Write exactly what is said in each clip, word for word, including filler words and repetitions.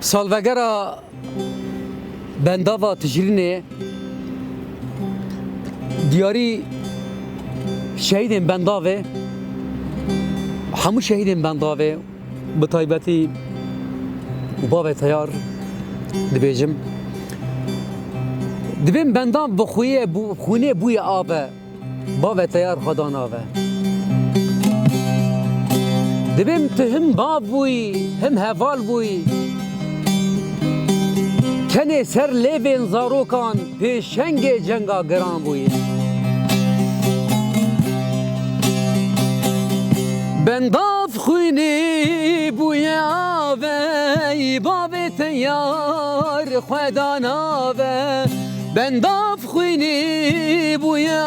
Salvegera bendava Tijrînê, diyarî şehîdên bendavê, hemû şehîdên bendavê, bi taybetî û bavê teyar dibêjim. Dibên bendav bi xwiyê bû-, xwînê bûye ave. Bavê teyar xwe da nave. Dibêm tu him bav bûyî, him heval bûyî. Tenê ser lêvên zarokan pêşengê cenga giran bûyî. Bendav xwînî bûye avey, bavê teyar xwe da nave. Bendav xwînî bûye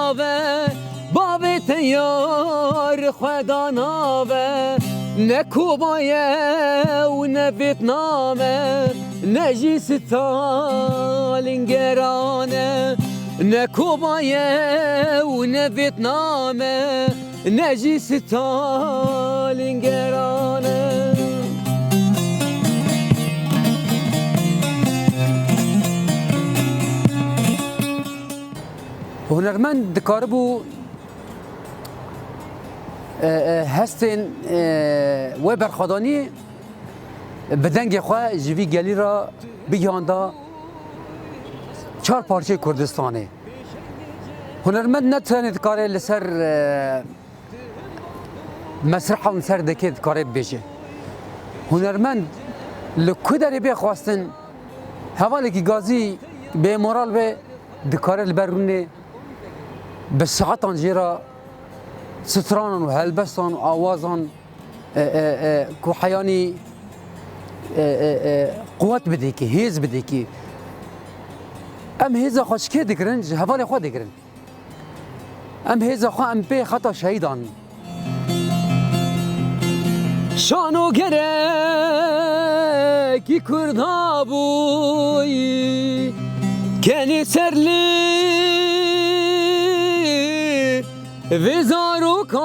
ave, bavê teyar xwe da nave. Ne Koba ye û ne Vêtnam e, ne jî Stalingeran e. Ne Koba ye û ne Vêtnam e, ne jî Stalingeran e. Hunermend dikaribû, e, e, hestên, e, wê berxwedanî bi dengê xwe ji vî gelî re bigihanda çar parçeyê Kurdistanê. Hunermend ne tenê dikare li ser, e, mesreha û ser dekê dikare bibêje. Hunermend li ku derê bê xwestin, hevalekî gazî bêmoral be, dikare li ber rûnê bi saetan jê re stranan û helbestan û awazan, e, e, e, ku heyanî, e, e, e, quwet bidê kî, hêz bidê kî. Em hêza xwe ji kê digirin? Ji hevalê xwe digirin. Em hêza xwe em pê xeta şehîdan. Şano gerekî Kurda bûyî, kenê ser lê vê zarokan.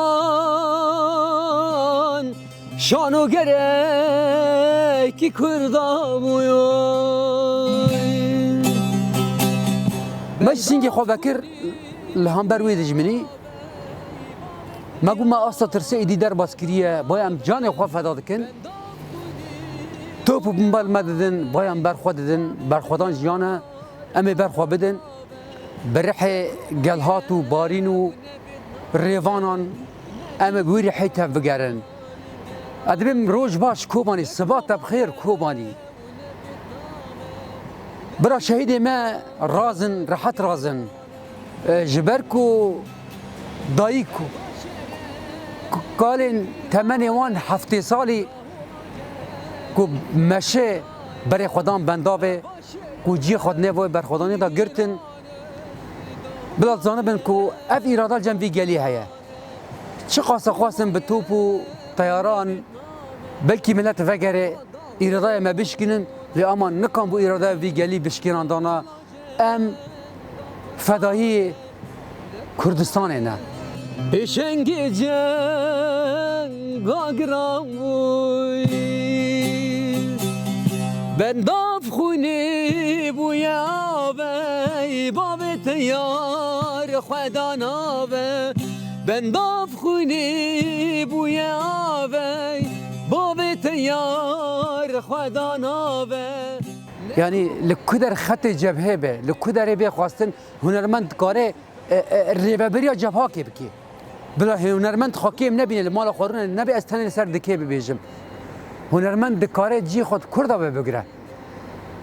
Şano gerekî Kurda bûyî. Me ji singê xwe vekir li hember wê dijminî. Me got me asta tirsê êdî derbas kiriye, boya em canê xwe feda dikin. Top û bomba li me didin, boya em ber xwe didin, berxwedan jiyan e. Em ê ber xwe bidin. Bi rihê gelhat û barîn û rêvanan em ê bi wî rihê tevbigerin. Ez dibêm roj baş Kobanî, siba te bi xêr Kobanî. Bira şehîdê me razin, rehet razin. E, ji ber ku dayik ku, ku kalên temenê wan heftê salî ku meşe berê xwe dan bendavê, ku cihê xwe di nêv wê berxwedanê de girtin. Bila zanibin ku ev îrada li cem vî gelî heye. Çiqas xwestin bi top û teyaran belkî milet vegere, îradaya me bişkînin, lê ama nikan bû îradaya vî gelî bişkînandana. Em fedayî Kurdistanê ne. Pêşengê cenga giran bûyî. Bendav xwînê bûye avey, bavê teyar xwe da nave. Bendav xwînê bûye avey, bavê teyar xwe da nave. Yanî li ku der xetê cebhê be, li ku derê bê xwestin, hunermend dikare, e, e, rêveberiya cebhakê bike. Bila hunermend xwe kêm nebîne, li mala xwe rûne nebe, ez tenê li ser dikê bibêjim. Hunermend dikare cî xwe di Kurda ve bigire.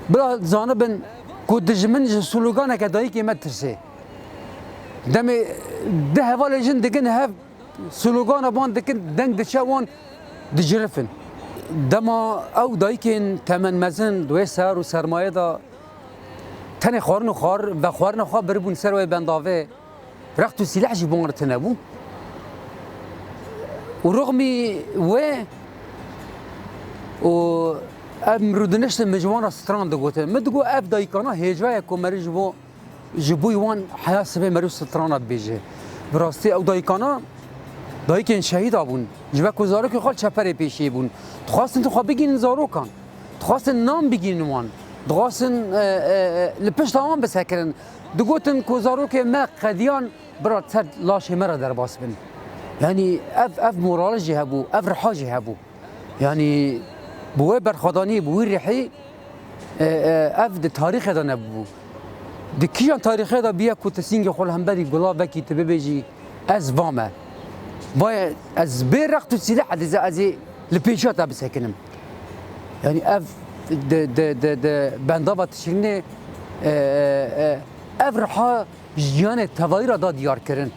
Bila zanibin ku dijmin ji sloganeke dayikê me ditirse. Demê du hevalê jin digin hev, slogana wan dikin, deng diçe wan, dicirifin. Dema ew dayikên temenmezin di wê sar û sermayê de tenê xwarin û xwar, vexwarina xwe biribûn ser wê bendavê, rext û sîleh jî bi wan re tune bû. Û rixmî wê û em rûdiniştin min ji wan re stran digotin. Min digot, ev dayikana hêja ye ku meriv ji bo Ji bo wan heya sibê meriv strana dibêje. Bi rastî ew dayikana, dayikên şehîda bûn. Ji ber ku zarokên xwe li çeperê pêşiyê bûn. Dixwastin tu xwe bigihînin zarokan. Dixwastin nan bigihînin wan. Dixwastin, e, e, e, li pişta wan bisekirin. Digotin ku zarokê me qediyan bira ser laşê me re derbas bin. Yanî ev, ev moral jî hebû, ev riha jî hebû. Yanî bi wê berxwedanî, bi wî rihî, e, e, ev di tarîxê de nebûbû. Di kîjan tarîxê de bûye ku tu sîngê xwe li hemberî gulavekî tu bibêjî, ez va me. Vaye ez bê rext û sîleh ez ê, ez ê li pêşiya te bisekinim. Yanî ev di, di, di, di bendava tişrînê, e, e, e, ev riha ji jiyanê tevayî re da diyar kirin.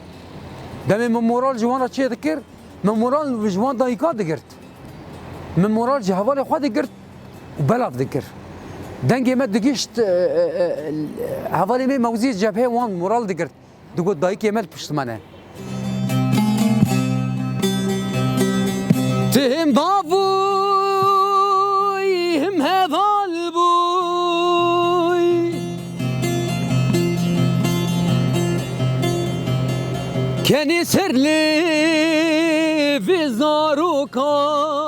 Demê min moral ji wan re çê dikir, min moral ji wan dayika digirt. Min moral ji hevalê xwe digirt û belav dikir. Dengê me digişt, e, e, e, hevalê me mewzî cebhê wan moral digirt. Digot dayikê me li pişt me ne. Ti him bav bûy, him heval bûy. Kenê ser lê vê zarokan.